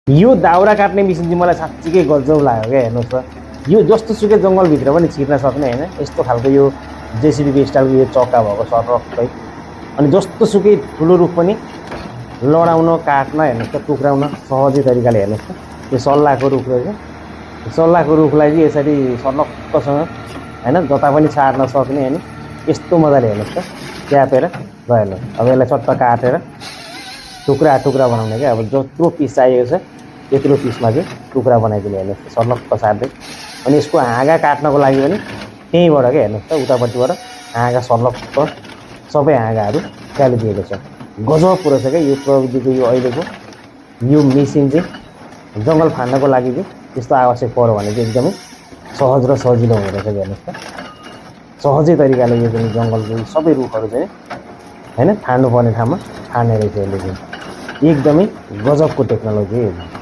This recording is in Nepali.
यो दाउरा काट्ने मेसिन चाहिँ मलाई साँच्चीकै गजब लाग्यो क्या। हेर्नुहोस् त, यो जस्तो सुकै जङ्गलभित्र पनि छिर्न सक्ने होइन, यस्तो खालको यो जेसिबी स्टाइलको यो चक्का भएको सरक्कै। अनि जस्तो सुकै ठुलो रुख पनि लडाउन काट्न हेर्नुहोस् त, टुक्राउन सहजै तरिकाले। हेर्नुहोस् त, यो सल्लाहको रुख रहेछ। सल्लाहको रुखलाई चाहिँ यसरी सर्लक्कसँग होइन जता पनि छाड्न सक्ने होइन, यस्तो मजाले हेर्नुहोस् त च्यापेर ल। हेर्नुहोस्, अब यसलाई चट्ट काटेर टुक्रा टुक्रा बनाउने क्या। अब जत्रो पिस चाहिएको छ त्यत्रो पिसमा चाहिँ टुक्रा बनाइदिने। हेर्नुहोस् सर्लक्क सार्दै। अनि यसको हाँगा काट्नको लागि पनि त्यहीँबाट क्या। हेर्नुहोस् त, उतापट्टिबाट हाँगा सर्लक्क सबै हाँगाहरू निकालिदिएको छ। गजब पुरो छ क्या यो प्रविधिको। यो अहिलेको यो मेसिन चाहिँ जङ्गल फाँड्नको लागि चाहिँ त्यस्तो आवश्यक पऱ्यो भने चाहिँ एकदमै सहज र सजिलो हुँदो रहेछ। हेर्नुहोस् त, सहजै तरिकाले यो चाहिँ जङ्गलको सबै रुखहरू चाहिँ होइन फाँड्नुपर्ने ठाउँमा फाँड्ने रहेछ। यसले चाहिँ एकदमै गजबको टेक्नोलोजी हो।